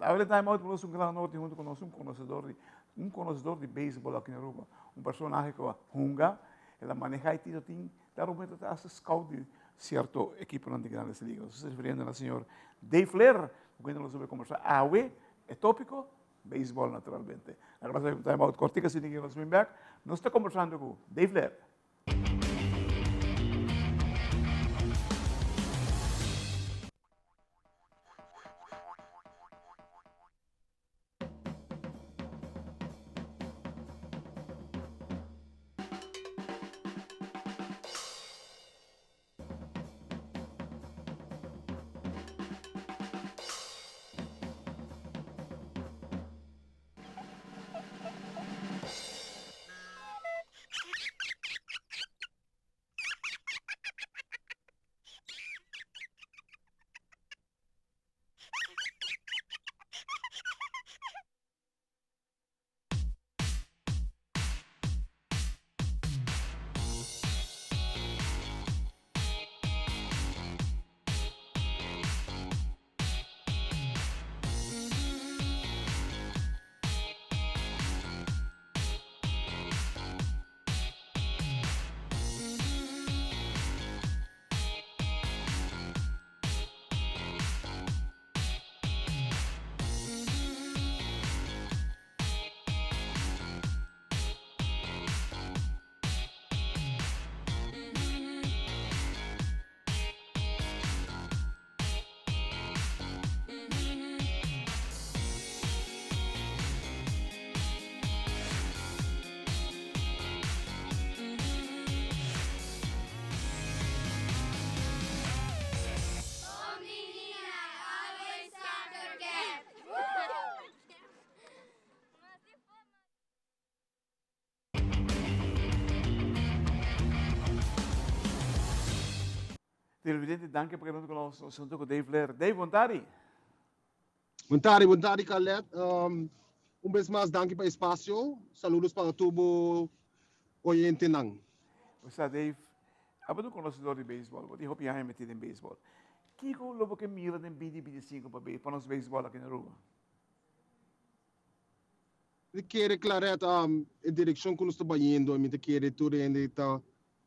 Awe den Time Out nos un gran honor tin hunto cu nos un conocedor di un conocedor di baseball aki na Aruba. Un personahe cu a hunga, el a maneha y tito tin ta momento ta hasta scout di cierto equiponan di Grandes Ligas. Nos ta refiriendo na señor Dave Leer, cu kende nos a conversa awe e topico baseball naturalmente. Laga nos bay Time Out cortico asina cu nos bin bek. Nos ta conversando cu Dave Leer. Televidente, danki pa keda ku nos. Nos hunto ku Dave Leer. Dave, bon tardi. Bon tardi, bon tardi Carlet. Um, un bes mas danki pa espacio. Saludos pa tur bo oyentenan. Osa Dave, abo ta un konosedor di beisbòl, bo tin hopi aña metí den beisbòl. Kiko lo bo ke mira den binti binti sinku pa pa nos beisbòl aki na Aruba? Mi ta kere Claret, um, e direkshon ku nos ta bayendo, mi ta kere tur hende ta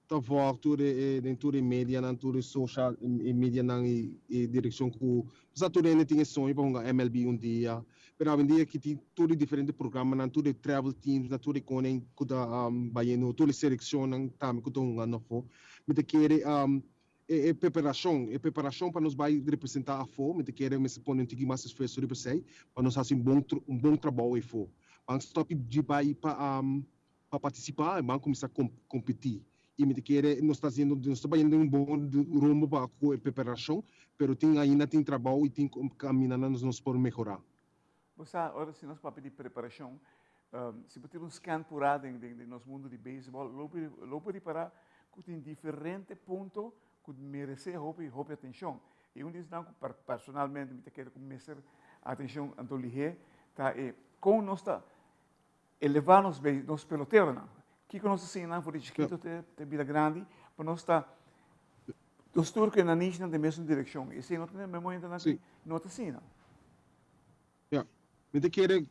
ta volg tur e den tur e medianan, tur e social e medianan y e direccion cu sa tur hende tin e soño pa hunga MLB un dia, pero awendia ki tin tur e diferente programanan, tur e travel teams na tur e konen cu ta bayendo, tur e seleccionnan tambe cu ta hungando afo. Mi ta kere e e preparacion, e preparacion pa nos bay representa afo, mi ta kere mester pone un tiki mas esfuerso riba esey pa nos haci un bon un bon trabou eyfo. Ban stop di bay pa pa partisipá e ban kuminsá kompetí. I mi ta kere nos ta hasiendo nos ta bayendo den un bon rumbo pa ku e preparashon, pero tin ainda tin trabou i tin kamindanan nos nos por mehorá. Bo sa, ora si nos papia di preparashon, si bo tira un scan purá den den nos mundu di beisbòl, lo bo lo bo ripará ku tin diferente punto ku meresé hopi hopi atenshon. I un di esnan ku personalmente mi ta kere ku mester atenshon anto lihé ta e kon nos ta Elevá nos bei nos peloteronan. Kiko nos ta siña nan for di chikito te te bira grandi pa nos ta nos tur ku e nanishinan den mesun direkshon. Esei no ta den momento nan ku no ta siña nan. Ya. Mi ta kere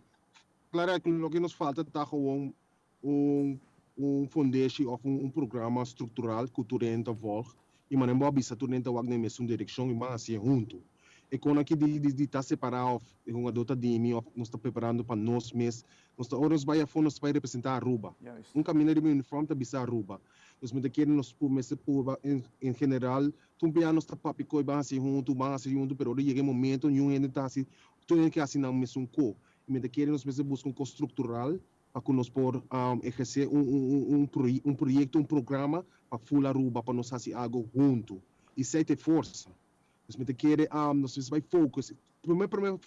klara ku loke nos falta ta gewoon un un fundeshi òf un programa struktural ku tur hende ta vòlg i manera bo a bisa tur hende ta wak den mesun direkshon i ban hasié huntu. E kon aki di di ta separá òf e hungadó ta di mi òf nos ta preparando pa nos mes. Nos ta ora nos bai afó nos ta bai representá Aruba. Un kaminda riba uniform ta bisa Aruba. Nos mester kere nos por mester purba en en general tur bia nos ta papia koe ban hasi huntu ban hasi huntu pero ora yega e momento niun hende ta hasi tur hende ke hasi nan mesun ko. I mester kere nos mester buska un kos struktural pa ku nos por ehersé un un un proyekto un programa pa ful Aruba pa nos hasi algo huntu. I esei ta e forsa. Nos mester kere nos mester bai focus prome prome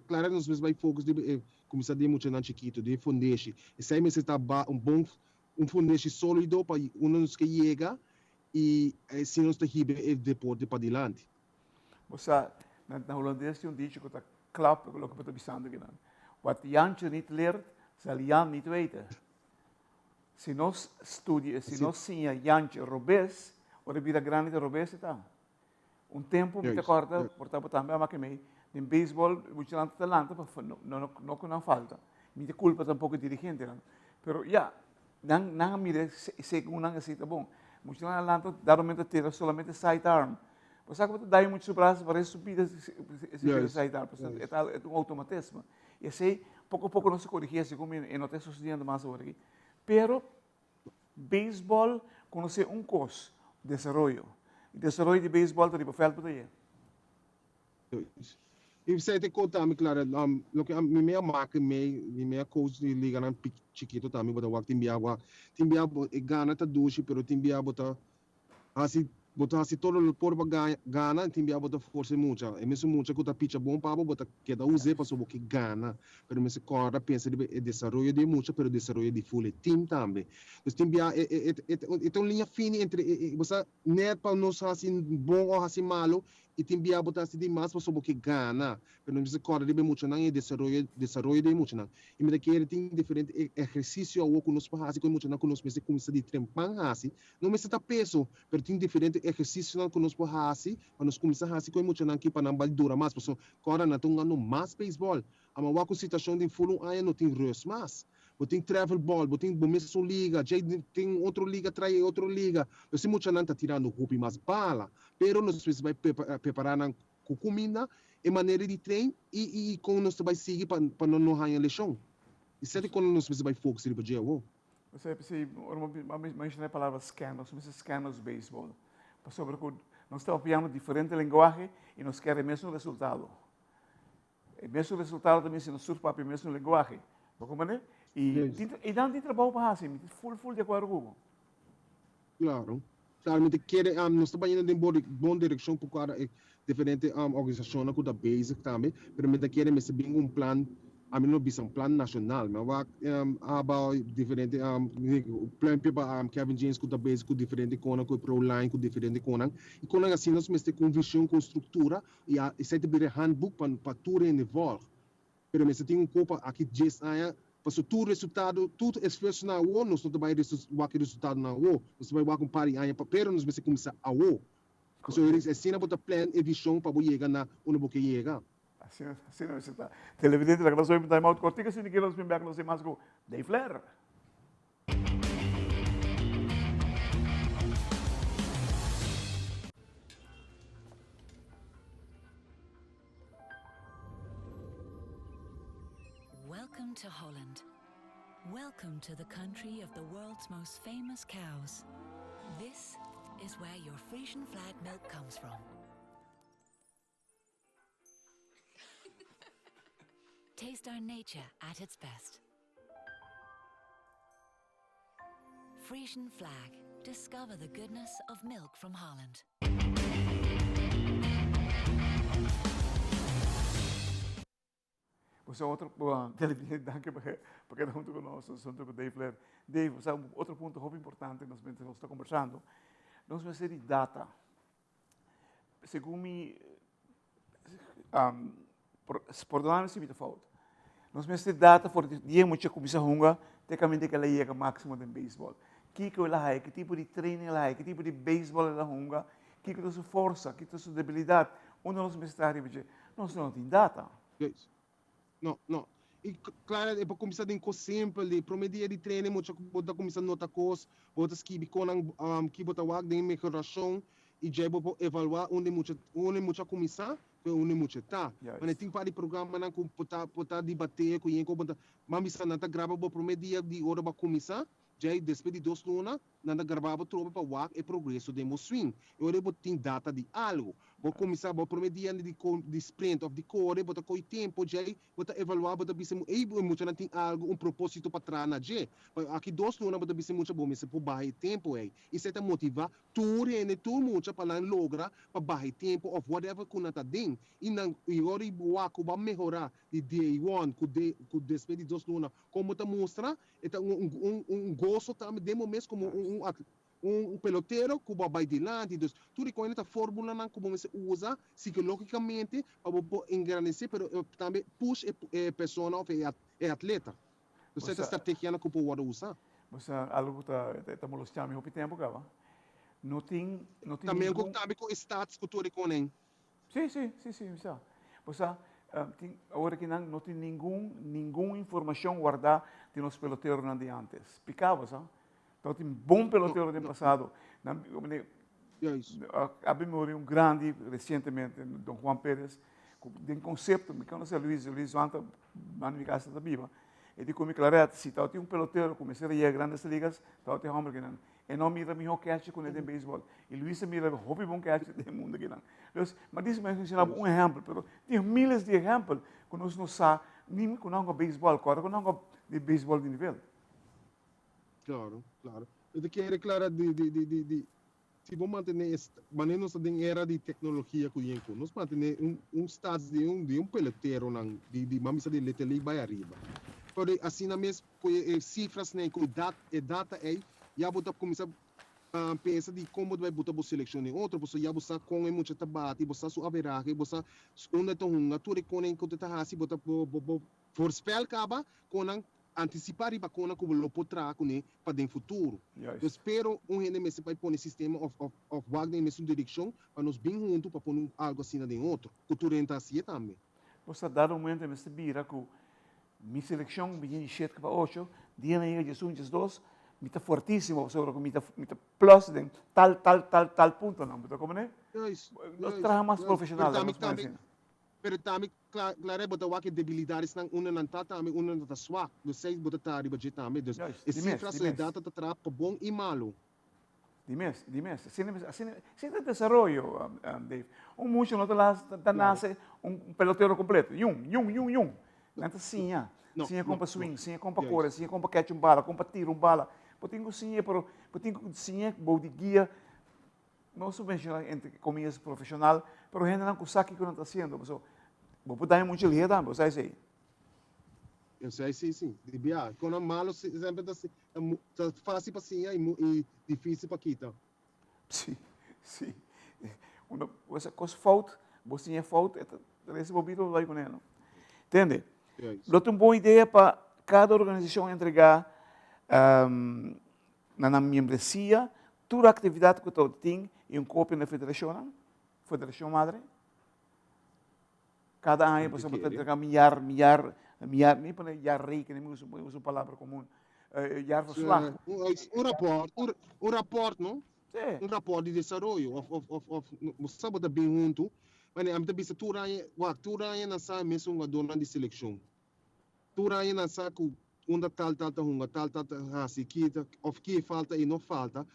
clara nos mester bai focus riba e cuminsa di e muchanan chikito di e fundeshi esey mester ta un bon un fundeshi solido pa unda nos ke yega y asina nos ta hiba e deporte padilanti. Bo sa, na Holandes tin un dicho cu ta klap cu loke bo ta bisando akinan, Wat Jantje niet leert, zal Jan niet weten. Si nos studia, si nos siña Jantje robes, ora e bira grandi ta robes e ta. Un tempu mi ta kòrda, por ta bo tambe a maki mei, Den beisbòl muchanan ta lanta pa no no no ku nan falta. Mi ta kulpa tampoko e dirigentenan. Pero ya, nan nan a mira segun nan esei ta bon. Muchanan a lanta dado momento a tira solamente side arm. Bo sa ku bo ta dai mucha su brasa pa resto su bida si tira side arm. Pasobra e ta un outomatismo. I esei poko poko nos a korigí segun mi e no ta sosediendo mas awor aki. Pero Beisbòl konosé un kos, desaroyo. I desaroyo di beisbòl ta riba vèlt bo ta ye. I esei ta konta mi Clara, loke mi mea maki mei, mi mea coach di liganan chikito tambe bo ta wak tin bia wak, tin bia bo e gana ta dushi pero tin bia bo ta Hasi, bo ta hasi todo lo por pa gana, tin bia bo ta forsa e mucha. E mesun mucha ku ta picha bon pa bo, bo ta keda us'é pasobra bo ke gana. Pero mester kòrda pensa riba e desaroyo di e mucha, pero desaroyo di ful e tim tambe. Dus tin bia e e e e ta un liña fini entre e e bo sa nèt pa nos hasi bon òf hasi malu i tin bia bo ta hasi di mas pasobra bo ke gana. Pero nos mester kòrda riba e muchanan i e desaroyo desaroyo di e muchanan. I mi ta kere tin diferente ehersisio awor ku nos por hasi ku e muchanan ku nos mester kuminsá di trempan hasi. No mester ta peso, pero tin diferente ehersisionan ku nos por hasi pa nos kuminsá hasi ku e muchanan aki pa nan bai dura mas. Pasobra kòrda nan ta hungando mas beisbòl. Ama wak un situashon di ful un aña no tin rus mas. Bo tin travel ball, bo tin bo mesun liga, djei tin un otro liga trae e otro liga. Pues e muchanan ta tirando hopi mas bala. Pero nos mester bai prepará nan ku kuminda, e manera di train i i kon nos ta bai sigui pa pa nan no haña leshon. Esei ta kon nos mester bai focus riba dje awor. Osea, p'esei ora bo a menshoná e palabra scan, nos mester scan nos beisbòl. Pasobra ku nos ta papiando diferente lenguahe i nos kere e mesun resultado. E mesun resultado ta bin si nos tur papia e mesun lenguahe. Bo komprendé? I tin i nan tin trabou pa hasi, mi ta ful ful di akuerdo ku bo. Klaro. Klaro, mi ta kere nos ta bayendo den bon direkshon por kua e diferente organisashonnan ku ta bezig tambe, pero mi ta kere mester bin un plan, ami no bisa un plan nashonal, mi a wak aba diferente pluimpje pa Kevin James ku ta bezig ku diferente konan, ku e pro line ku diferente konan, i konan asina nos mester ku un vishon, ku un struktura, i esei ta bira e handboek pa tur hende vòlg. Pero mester tin un kopa aki djes aña, pasobra tur resultado, tur esfuersonan awo, nos no ta bai wak e resultadonan awo. Nos ta bai wak un par di aña pa, pero nos mester kuminsá awo. Pasobra asina bo ta plan e vishon pa bo yega na unda bo ke yega. Asina, asina mester ta. Televidente, laga nos obi un time out kortiku, asina ki nos bin bek nos tin mas ku Dave Flair. Welcome to Holland. Welcome to the country of the world's most famous cows. This is where your Frisian flag milk comes from. Taste our nature at its best. Frisian flag. Discover the goodness of milk from Holland. Bo sa otro televidente, danki pa pa keda hunto ku nos, hunto ku Dave Flair. Dave, bo sa otro punto hopi importante nos mientras nos ta kombersando, nos mester di data. Segun mi, pordona mi si mi ta fout, nos mester data for di dia mucha kuminsa hunga te kaminda ku el a yega máksimo den beisbòl. Kiko el a haya, ki tipo di training el a haya, ki tipo di beisbòl el a hunga, kiko ta su forsa, kiko ta su debilidat, unda nos mester traha riba dje. Nos no tin data. Juist. No, no. I klaro, e por kuminsá den kos simpel, di promé dia di training mucha bo ta kuminsá nota kos, bo ta skibi konan ki bo ta wak den mehorashon i djei bo por evaluá unda e mucha, unda e mucha a kuminsá ku e unda e mucha ta. Manera tin par di programanan ku por ta por ta di bateo ku yen ku bo ta, ban bisa nan ta graba bo promé dia di ora bo a kuminsá, djei despues di dos luna Nan ta graba bo trobe pa wak e progreso den bo swing. E ora bo tin data di algo. Bo cuminsa bo prome dia di di sprint of di core, bo ta coy tempo djey, bo ta evalua, bo ta bisa ey e muchanan tin algo, un proposito pa traha na dje. Pa aki dos luna bo ta bisa e mucha bo mester por baha e tempo ey. Esey ta motiva tur hende, tur mucha pa nan logra pa baha e tempo of whatever cu nan ta den. Y nan y ora bo wak cu bo a mehora di day one cu day cu despues di dos luna, como ta mustra E ta un un goso tambe den bo mes komo un un pelotero ku bo a bai dilanti. Dus tur e koina ta formulanan ku bo mester usa sikológikamente pa bo por engrandesé pero tambe push e e persona òf e e atleta. Dus e ta strategianan ku por wòrdu usá. Bo sa algu ku ta ta molestiá mi hopi tempu kaba. No tin no tin Tambe ku tambe ku e stats ku tur e konen. Sí, sí, sí, sí, mi sa. Bo sa, tin, awor aki nan no tin ningun, ningun informashon wardá di nos peloteronan di antes. Piká, bo sa. Tabatin bon pelotero den pasado. Nan, a bin muri un grandi resientemente, Don Juan Perez, ku den konsepto, mi konosé Luis, Luis Juan ta banda mi kasa ta biba, e di ku mi Claret, si tabatin un pelotero ku mester a yega Grandes Ligas, tabatin hòmber kinan. E no mira mihó catcher ku ne den beisbòl. I Luis a mira hopi bon catcher den e mundu kinan. Dus, mi a disi mi a menshona bo un ehèmpel, pero tin miles di ehèmpel ku nos no sa ni ku nan hunga beisbòl, kòrda ku nan hunga di beisbòl di nivel. Claro, claro. Mi ta kere clara di, di, di, di, di, si bo mantene e, mane nos ta den era di tecnologia cu yen cu, nos mantene un, un stats di un, di un peloteronan, di, di, ban bisa di Little League bay ariba. Pero asina mes cu e, e cifrasnan cu e dat, e data ey, ya bo ta cuminsa pensa di con bo ta bay buta bo seleccion den otro, pasobra ya bo sa con e mucha ta bati, bo sa su averahe, bo sa unda e ta hunga, tur e conen cu ta haci, bo ta, bo, bo, bo voorspel caba con nan Antisipá riba kona ku bo lo por traha kuné pa den futuro. Pues pero un hende mester bai pone sistema òf òf òf wak den e mesun direkshon pa nos bin huntu pa pone un algu asina den otro. Ku tur hende ta hasié tambe. Bo sa dado momento e mester bira ku mi selekshon mi tin di shete pa ocho, dia nan yega diesun, diesdos, mi ta fuertisimo pasobra ku mi ta mi ta plus den tal tal tal tal puntonan. Bo ta komprendé? Nos traha mas profeshonal laga nos pone asina. Pero tambe, klare, bo ta wak e debilidadesnan unda nan ta tambe, unda nan ta swak. Dus esei bo ta traha riba dje tambe. Dus e sifras o e data ta traha pa bon i malu. Di mes, di mes. Asina mes, asina, asina ta desaroyo, Dave. Un mucha no ta las, ta nase un pelotero kompleto. Yun, yun, yun, yun. Nan ta siña. Siña kon pa swing, siña kon pa kore, siña kon pa catch un bala, kon pa tira un bala. Bo tin ku siña, pero bo tin ku siña bou di guia. No subvenciona entre comillas profesional, pero hendenan cu sa kico nan ta haciendo, pasobra bo por daña mucha lihe tambe, bo sa esey? Yo sa esey si, di bia, con nan malo semper ta ta facil pa siña y dificil pa kita. Si, si. Unda bo sa cos fout, bo siña fout, e ta resta bo bida bo bay cune, no? Tende? Lo ta un bon idea pa cada organisacion entrega na nan miembresia Tur actividad cu ta tin y un copia na federacionnan, federacion madre. Cada aña pasobra bo ta entrega miar, miar, miar, mi pone jaarrekening, mi usa, mi usa un palabra comun, jaarverslag. Un rapport, un, un rapport, no? Sí. Un rapport di desaroyo, of, of, of, of, bo sa bo ta bin huntu, mane ami ta bisa tur aña, wak, tur aña nan sa mesun hungadornan di seleccion. Tur aña nan sa cu unda tal tal ta hunga, tal tal ta haci, ki ta of ki e falta y no falta.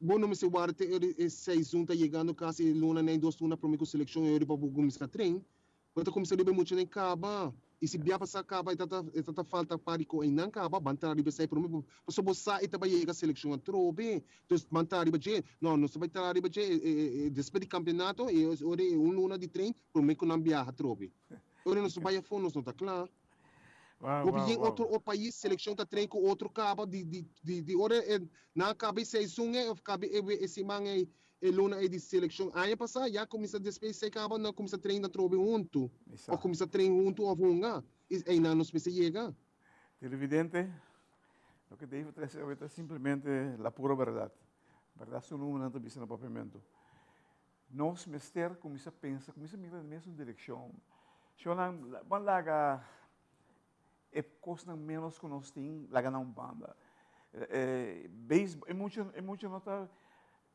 Bo no mester warda te ora e seizoen ta yegando casi e luna nen dos luna prome cu seleccion e ora pa bo cuminsa train. Bo ta cuminsa riba e mucha nen caba y si bia pasa caba e ta ta e ta ta falta par di cu eynan caba ban traha riba esey prome pasobra bo sa e ta bay yega seleccion atrobe. Dus ban traha riba dje. No, nos ta bay traha riba dje e despues di campeonato e ora e un luna di train prome cu nan biaha atrobe. Ora nos bai afó nos no ta kla. Hopi yen otro o pais selekshon ta train ku otro kaba di di di di ora e nan a kaba e seizoen ei of kaba e e siman ei e luna ei di selekshon aña pasá ya kuminsá despues esei kaba nan kuminsá train atrobe huntu of kuminsá train huntu of hunga i einan nos mester yega. Televidente, loke David ta hasi awe ta simplemente la pura bèrdat. Bèrdat su numbernan ta bisa na papiamentu. Nos mester cuminsa pensa, cuminsa mira den mesun direccion. Shownan, ban laga e cosnan menos cu nos tin, laga nan un banda. Beisbol, e mucha, e mucha no ta,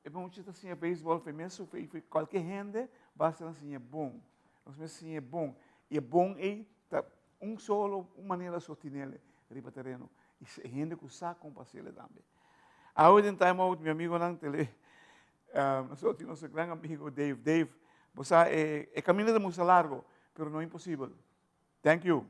e mucha ta siña beisbol fe mesun, fe, fe cualke hende, basta nan siña bon. Nos mester siña bon. Y e bon ey ta un solo, un manera so tinele riba tereno. Y e hende cu sa con pa haciele tambe. Awe den Time Out, mi amigonan, tele, Nos tin nos gran amigo Dave. Dave, bo sa e, e camino ta mucha largo, pero no imposibel. Thank you.